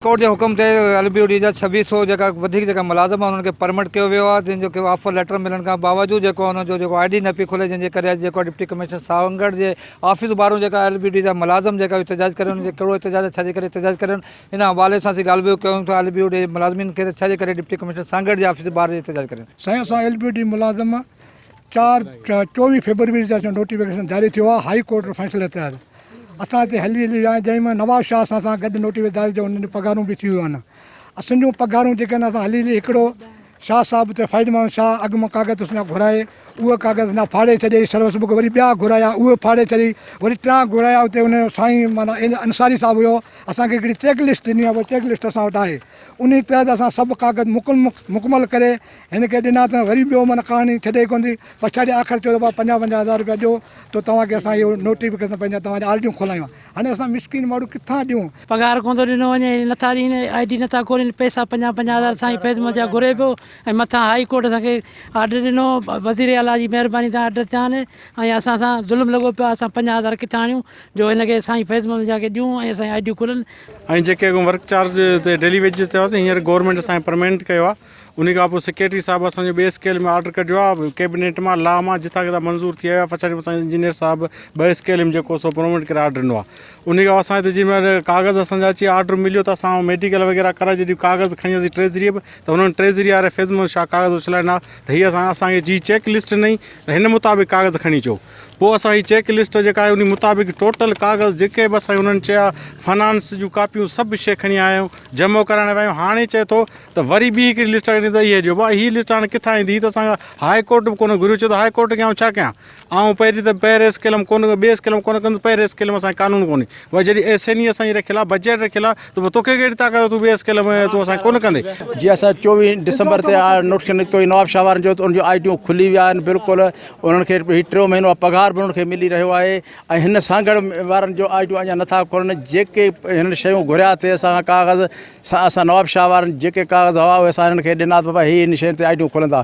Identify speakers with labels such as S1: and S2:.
S1: Court جي حڪم تي ايل بي او ڊي جا ڇويهه سئو جيڪا وڌيڪ جيڪا ملازم آهن انهن کي پرمٽ ڪيو ويو آهي جن جو ڪي آفر ليٽر ملڻ کان باوجود جيڪو انهن جو جيڪو I D نه پئي کلي جنهن جي ڪري اڄ جيڪو ڊپٽي ڪمشنر سانگهڙ جي آفيس ٻاهرون جيڪا ايل بي ڊي جا ملازم جيڪا احتجاج ڪري انهن جي ڪهڙو احتجاج آهي ڇا جي ڪري احتجاج ڪري ان حوالي سان اسين ڳالهه ٻولهه ڪيون ٿا ايل بي او ڊي ملازمين کي ته ڇا جي ڪري ڊپٽي ڪمشنر سانگهڙ جي آفيس ٻاهر احتجاج ڪري.
S2: سائين اسان ايل بي او ڊي ملازم چار 24 فيبروري تي اسان جو نوٽيفڪيشن جاري ٿيو آهي هائي ڪورٽ جو فيصلي تحت اسان هتي هلي هلي ويا آهيون جنهن ۾ نواز شاهه اسان سان گڏ نوٽيفڪيشن جاري ٿيو انهن جون پگهارون به ٿي ويون آهن اسان جون پگهارون جيڪي آهن اسان هلي هلي هڪڙو شاهه صاحب تي فيض محمد شاهه اڳ مان ڪاغذ اسان جا گهرائي اهي ڪاغذ اسان جا ڦاڙي ڇڏيائين سروس بڪ وري ٻيا گهرايا اهي ڦاڙي ڇڏيائين وري ٽيان گهرايا اتي ان سائين معنيٰ انصاري صاحب هيو اسان کي هڪڙي چيڪ لسٽ ڏني آهي اها چيڪ لسٽ اسان وٽ آهي انهي تحت اسان سڀ ڪاغذ مڪمل ڪري هن کي ڏنا ته وري ٻيو معنيٰ ڪهاڻي ڇڏي ڪونه ٿي. پڇاڙي آخر چيو ته بابا 50 50 هزار رپيا ڏيو ته توهان کي اسان اهو نوٽيفڪيشن پنهنجا توهان جا آرڊيون کولايون. هاڻي اسان مسڪين ماڻهو ڪٿان ڏيون.
S3: پگهار ڪونه ٿو ڏنو وڃي ۽ نٿا ڏين I D نٿا کولين پئسا 50 50 هزار سائين فيض محمد جا گهري پيو ۽ مٿان هائي ڪورٽ اسان کي آرڊر ڏنو وزير اعليٰ جي مهرباني سان آرڊر ٿيا آهن ۽ اسان سان ظلم لڳو پيو آهي اسان 50 هزار ڪٿان آڻيون جو هن کي سائين فيض محمد جا کي ڏيون ۽ اسان جي آء ڊيون کولن.
S4: ۽ جيڪي اڳ ورڪ چارج تي ڊيلي ويجز تي هئاسين هينئر گورنمينٽ اسان کي پرماننٽ ڪيو آهي انهي کان پوء سيڪريٽري صاحب اسان جو ٻئي اسڪيل ۾ آرڊر ڪڍيو آهي ڪيبنيٽ مان لا مان جتان ڪٿان منظور ٿي آيو آهي پڇاڙي اسان انجنيئر صاحب ٻه اسڪيل ۾ جيڪو سو پرماننٽ ڪري آرڊر ڏنو آهي انهي کان اسان هتي جنهن مهل ڪاغذ اسان جا اچي آرڊر مليو ته اسان ميڊيڪل وغيره ڪرائي جڏهن ڪاغذ کڻي آياسين ٽريزري به ته انهن ٽريزري واري فيض محمد شاهه ڪاغذ اڇلائي ڏنا ته هي اسان اسان کي جي چيڪ لسٽ ڏنئي ته هن مطابق ڪاغذ کڻي اچو پوء اسان هي چيڪ لسٽ جيڪا آهي انهي مطابق ٽوٽل ڪاغذ جيڪي به اسان کي انهن چيا فنانس جون ڪاپيون سڀ شيء کڻي آيا آهيون جمع ڪرائڻ ويا آهيون هاڻي چئي ٿو ته وري ٻي هڪڙي لسٽ آڻي ته اهي ڏيو ڀاء هي لسٽ هاڻي ڪٿان ايندي هي ته اسان کان هاء ڪورٽ به ڪونه گهريو چئي ٿو هاء ڪورٽ کي آئون ڇا ڪيان آئون پهرين ته پهرين اسڪيل ۾ ڪونه ٻي اسڪيل ۾ ڪونه ڪندس پهرين اسڪيل ۾ اسان کي قانون ڪونهي وري جڏهن ايس اين اي اسان جي رکيل آهي بجيٽ رکيل آهي ته پوء توکي ڪهڙي طاقت آهي تون ٻي اسڪيل ۾ تون اسان کي ڪونه ڪندي.
S5: جي اسان 24 ڊسمبر تي نوٽيفڪيشن نڪتو هي نواب شاهه وارن جو ته ان جون آء ڊيون کلي ويا آهن بلڪل انهن کي هي ٽيون مهينو آهي پگهار به انهن کي ملي رهيو آهي ۽ هن سانگهڙ وارن جو آء ڊيون اڃا نٿا کولن جيڪي هنن شيون گهريا ٿي اسان کان ڪاغذ اسان نواب شاهه وارن جيڪي ڪاغذ هئا اهي اسان هنن کي ڏنا ته بابا هي هن شين تي آء ڊيون کولندا.